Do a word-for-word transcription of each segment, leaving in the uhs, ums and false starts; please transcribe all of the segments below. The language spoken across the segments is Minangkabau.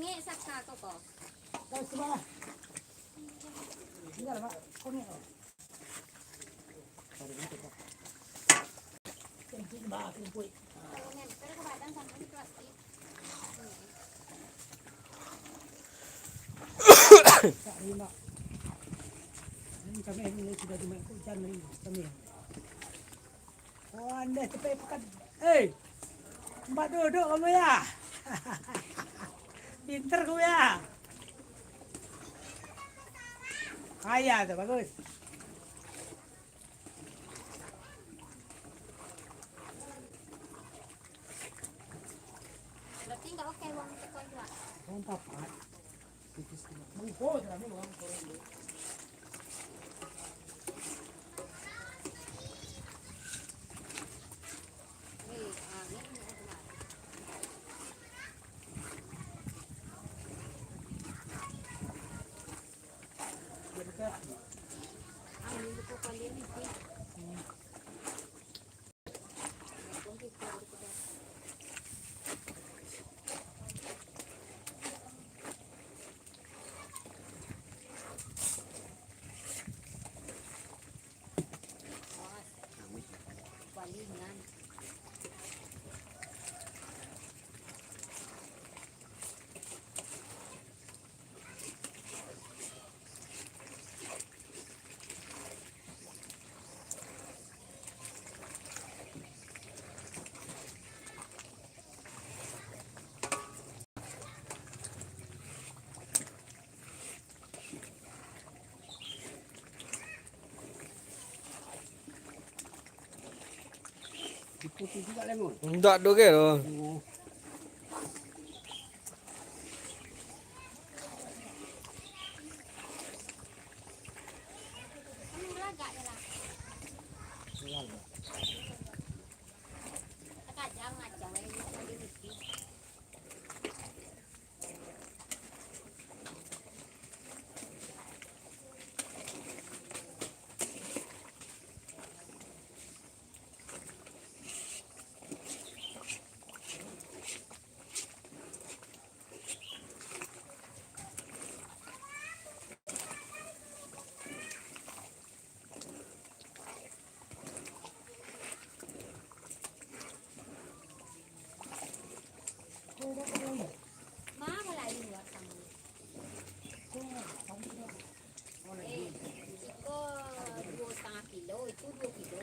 Eh, saka kau ko. Kau sebelah. Tinggal, Pak. Kau ni, Pak. Kami ni sudah dimakan hujan ni, kami. Oh, andai sampai pekan. Eh, mbak duduk kamu ya. Pinter kamu ya. Kaya tu, bagus. Berarti nggak oke uang untuk kau juga? Uang papat. Tipis tu. Mangko je lah, ni uang korang tu. Weh, ah, ni, ni, ni, ni. Diputuih juga lah, Mun. Indak doh, ke, doh. Oh. Eh, iko duo satangah kilo, itu duo kilo.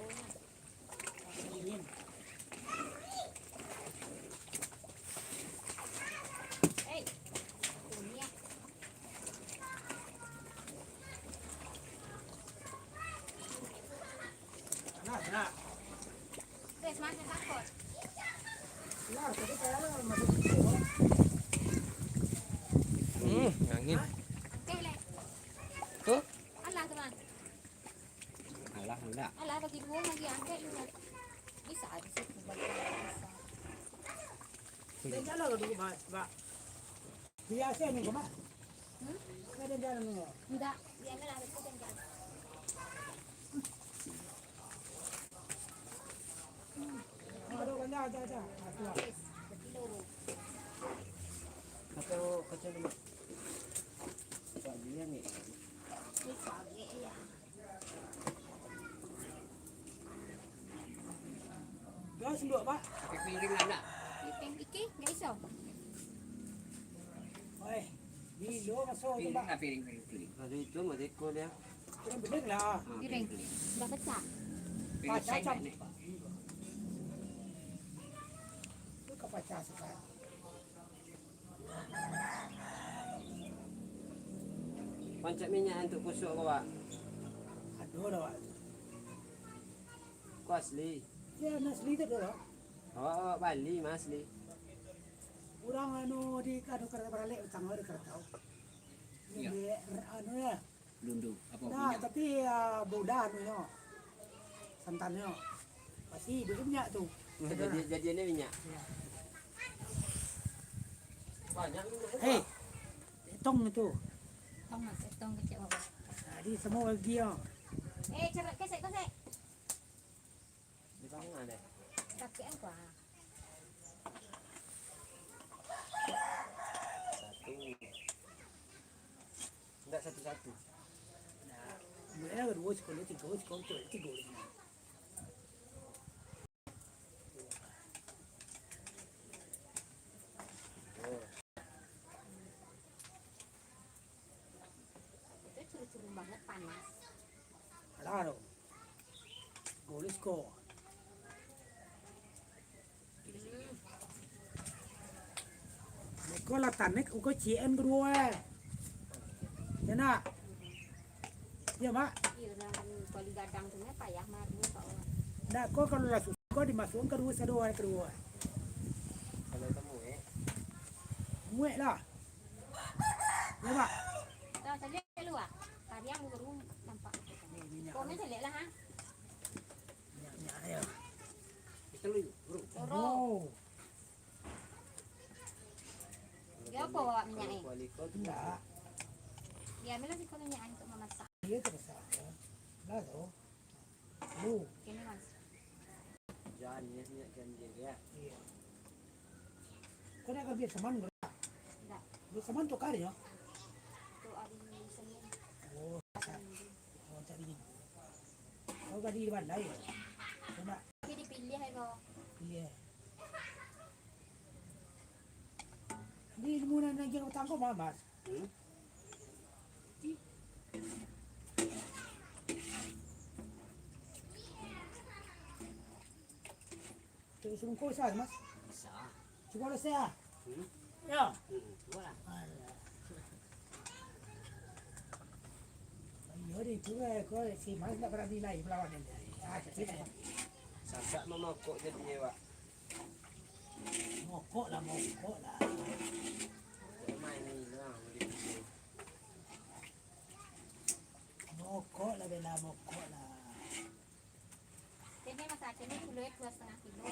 Hmm, angin. Tuh. Alah, tu, Bang. Alah, ndak. Alah, bagi duo lagi, angkek dulu. Bisa, bisa, bisa. Bisa. Dia jalan lah dulu, Bang. Bang. Biasa ni, Bang. Hmm? Ada jalan ni. Ndak, biasalah, ada jalan. Aduh, banyak aja, aja. Aduh. Kacau, kacau dulu. Bisa, dia ni. Bisa, dia, iya. Gas dulu, Pak. Pakai piring lah, nak? Piring iki, nggak iso. Oi, bilo maso tu, Pak. Piring lah, piring, piring, piring. Kalau itu mah deko dia. Piring bening lah. Ah, piring. Piring. Udah pecah. Piring pacah, cam. Itu kepacah sekali. Pancak minyak untuk kusuk ko, Pak? Ado lah, Pak. Ko asli? Ya, asli tu ado lah. Awak, awak bali mah asli. Urang anu di, anu, kareta baralek utang, ado kareta. Iya. Di, anu ya. Lundu, apo, nah, minyak? Tapi, ah, baudah anunyo, santannyo. Pasti duit minyak tu. Jadi, jadiannyo minyak. Iya. Banyak minyak tu, hei, Pak. Etong itu. Etong, Mas, etong kecek, Bapak. Jadi, semua bagi, yo. Eh, cerek kesek, kesek. Di tangah deh. Sakik angko ah. Satu, Satu. Nah, mulai lah dua, sekolah tiga, sekolah tiga, tiga. Itu curu-curu banget panas. Alah, dong. Golis ko. Hmm. Ko lah tanek uko C N kedua, eh. Ya, nak? Iya, Mak? Iya, nah, kalau gadang tu, payah maru, Pak. Ndak, ko kalau lah susah, ko dimasukin kedua, sado, eh, kedua. Kalau kamu, eh? Muek lah. Ya, Mak? Dah, caliak lu, ah. Kariang baru nampak. Ni minyak. Komen caliak lah, ha? Minyak, minyak, ayo. Kita lu, bro. Loro. Oh. Dia apa bawa minyak, eh? Indak. Dia ambil lah siko minyak, eh, untuk memasak. Iya, terasa, ya. Lah, tu. Lu. Sini, Mas. Jangan minyak, minyak kan dia, ya. Iya. Kau nak ambil saman, bro? Indak. Ambil saman tu kali, ya? Tu hari Senin. Oh, hari Minggu. Oh, cari ni. Kau tadi di mana, ya? Kau nak Tapi dipilih, ya, kau. Iya. Ni ilmu nan naik utang kau, Mas. Hmm? Terus rungkul sa, Mas? Bisa. Cuba lah, saya. Hmm? Ya. Hmm, cuba lah. Alah. Iyo, di tu, eh, kau si Mas tak berani lai melawan dia. Ah, kecil. Sasak mamokok jadinya, Pak. Mokok lah, mokok lah. Mokok lah, bela mokok lah. Ini masak ini dulu ya, dua setengah kilo.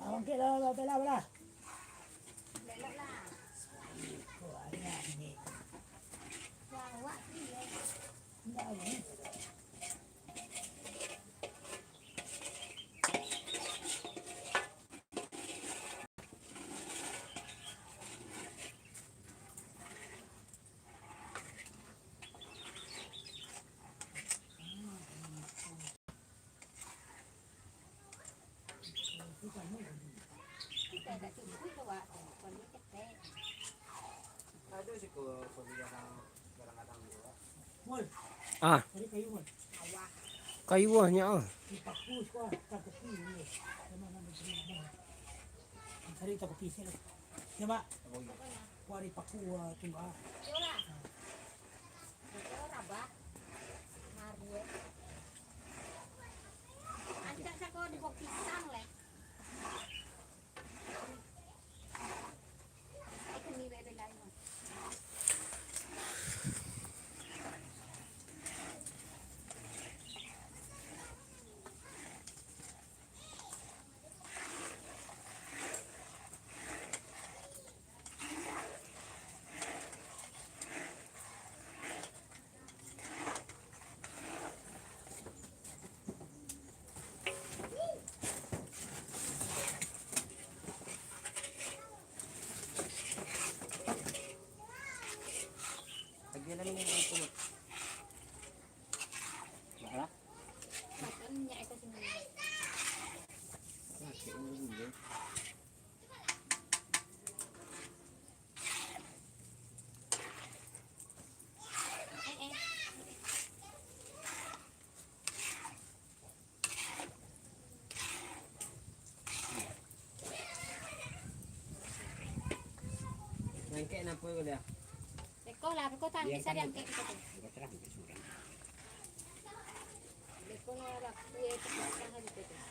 Bangkit lah, bela, bela. Belok lah. Iko anak ni. Jawab dia. Indak, ni. Ah. Kayu ah nyo ah. Cari takupi sini. Ya, Mak. Kuari paku tunggal. Angkek napo ko dia? Iko lah, iko tangkis ari angkek iko tu. Iko lah, iko surang. Iko lah, iko lah, iko lah.